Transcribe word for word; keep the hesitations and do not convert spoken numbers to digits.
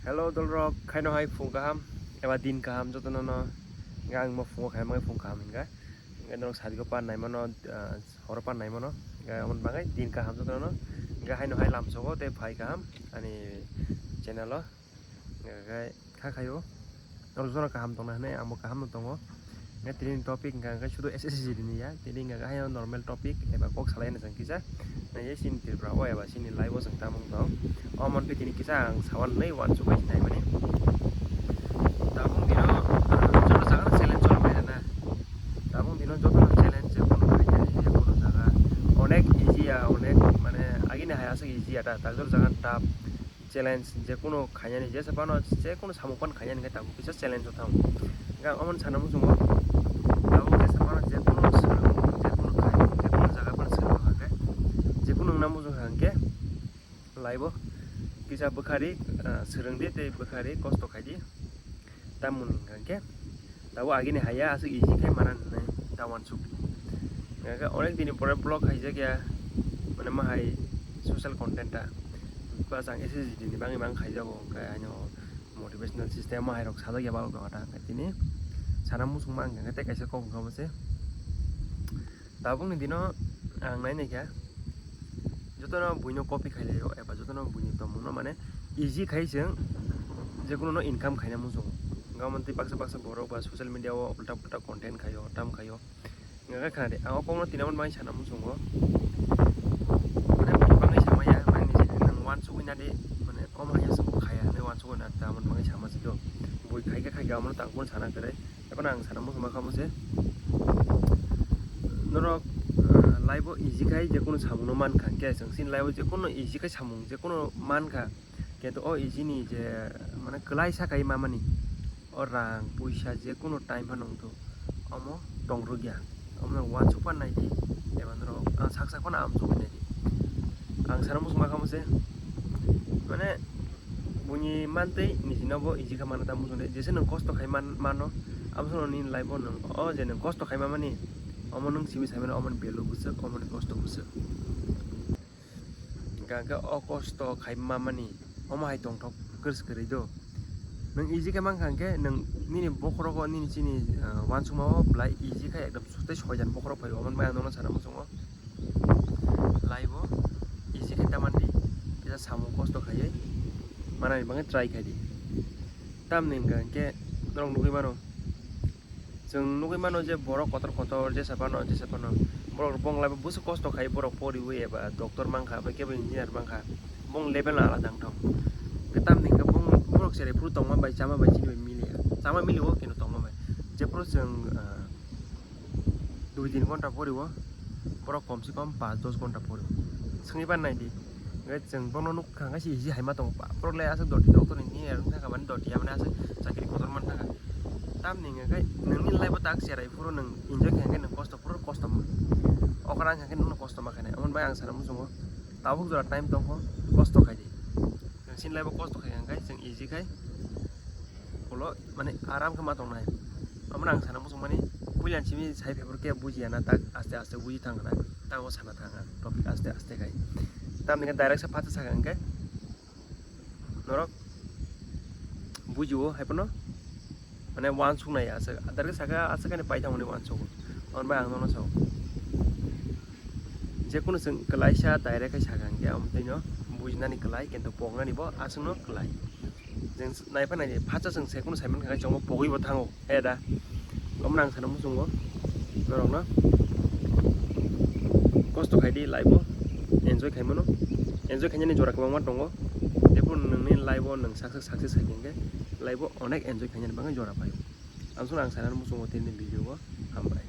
Hello dolrok, khaino hai phung kaham eba din kaham jotono no. Hingke ang mo phungo khaimani phung kaham hingka. Hingke norok sadiko pan naimano, ah, horo pan naimano. Hingke amoni bagwi din kaham jotono no. Hingke haino hai lamsogo tei phai kaham ani channel o. Hingke kha khaio. Norok jotono kaham tongna hinui, angbo kaham no tongo. Hingke tini topic hingka hingke sudu S S C ni ya, tini hingka haino normal topic eba kok salai na chwng kisa. Nai chini Tripura o eba chini live o chwng tamo wng tong. O mon khe tini kisa ang sawan nai wansuk bai sinai mani. Tabuk dino, ah, joto jaga challenge choli bai rana. Tabuk dino joto challenge je kono khainani je kono jaga. Onek easy ya, onek mane agini hai aswk easy ya ta, ta joto jaga tough. Challenge je kono khainani, jesa phano je kono samung phano khainani hingke tabuk kisa challenge o thango. Hingke ang omo sana muchungo, tabuk jesa phano je kono swrwng, je kono khai, je kono jaga phano swrwng hingke, je kono wngna muchung hingke, live o kisa bwkhari, ah, swrwng di tei bwkhari kosto khai di. Tamoni hingka hingke tabuk agini haiya aswk easy khai mana hinui ta wansuk. Hingke onek dini pore vlog khaijak ya, mane ma hai social content ta. Bas ang S S G ni bagwi mang khaijago, hingke haino motivational system ma hai rok sajak ya balok rok ta. Hingke tini sana muchung ma hingke tei kaisa kok hingka bo se. Tabukni dino ang nai naikha, jotono buino copy khailai o eba jotono buini tongmungno mane easy khai chwng jekono no income khaina muchungo. Hwnkhe omo tei baksa baksa borok ba social media o ulta pulta content khaio, tam khaio. Hwnkhe khna di, ang o kokno tini aboni bagwi sana muchungo. Mane buini bagwi samaya, mane nini nwng wansugwi nadi, mane omo hai se bo khaya hinwi wansugwi nadi, tamoni bagwi sama se do. Bui khaikhe khaikhe, omono tangkhe sana kwrwi. Eko ang sana muchung ma kha mo se. Norok, ah, life o easy khai je kono samung no man kha, hingke chwng chini life o je kono easy khai samung je kono man kha. Kintu o easy ni je mane kwlai sa khai ma mani. O rang, puisa je kono time phano wngthu, omo tong rwk ya. Omo no wansuk pan nai di, eba norok, ah, sak sak phano amsugwi nai di. Ang sana muchung ma kha mo se. Mane, Buini mantwi nijino bo easy kha mano ta muchungdi. Jesa nwng kosto khai man-, mano, abo sono nini life o nwng o je nwng kosto khai mamani, omo nwng simi sai mano, omoni value bwswk, omoni kosto bwswk. Hingkha hingkhe o kosto khai mamani, omo hai tongthok kwrwis kwrwi do. Nwng easy khe mankha hingkhe nwng nini bokhorogo nini chini, ah, wansukmao belai easy khe ekdom tei soijan bokhorok phaio, omoni bai ang nono sana muchungo. Life o easy khe tamani kisa samung kosto khaiwi manani bagwi try khai di. Tamni hwnkha hwnkhe norok nugwi mano, chwng nugwi mano je borok kotor kotor jesa phano jesa phano borok bong life o bwswk kosto khai, borok poriwi eba doctor mankha bai kebo engineer mankha, bong level no alada wngthok. Hwnkhe tamni hwnkhe bong borok cherai phuru tongma bai chama bai chini bai miliya, chama milio kintu tongma bai jephuru chwng, ah, dui tin ghonta poriwo, borok kom se kom paanch dos ghonta poriwo. Swngwi pan nai di. Hwnkhe chwng bono nuk kha, hwnkhe se easy hai ma tongo. Borok le aswk doti doctor ni engineer wng thangkha, mani doti ya, mani aswk chakri kotor man thangkha. Tamni hwnkhe nwngni life o tak cherai phuru nwng enjoy khe hwnkhe nwng kosto phuru kosto ma. Okra wng khe nwngno kosto ma khainai. Amoni bai ang sana muchungo. Tabuk jora time tongkho, kosto khai di. Nwng chini life o kosto khai hwnkhe chwng easy khai. Ulo mane aram khe ma tongnai. Omo ang sana muchung mani puila simi sai phaiphuru khe bujiya na, tak aste aste buji thang na, tak o sana thang ang topic aste aste khai. Tamni khe direct sa phatsa saka hwnkhe norok bujiwo hai phano mane wansuk nai aswk, direct saka aswk khe paithak hwnwi wansugo. Omo bai ang nono sao. Jekunu chwng kwlaisa direct khai saka hwnkhe, omo twi no bujinani kwlai, kintu poknani bo aswkno kwlai. Chwng naiphai naidi, phatsa chwng se kunu saimankha, chwngbo pogwi bo thango, he da? Omo nang sana muchungo norokno. Kosto khai di life o, enjoy khai mano. Enjoy khainani jora kwbangma tongo. Jephuru nwngni life o nwng success, success khai hwnkhe, life o onek enjoy khainani bagwi jora phaio. Ang sana muchungo tini video o. Hambai.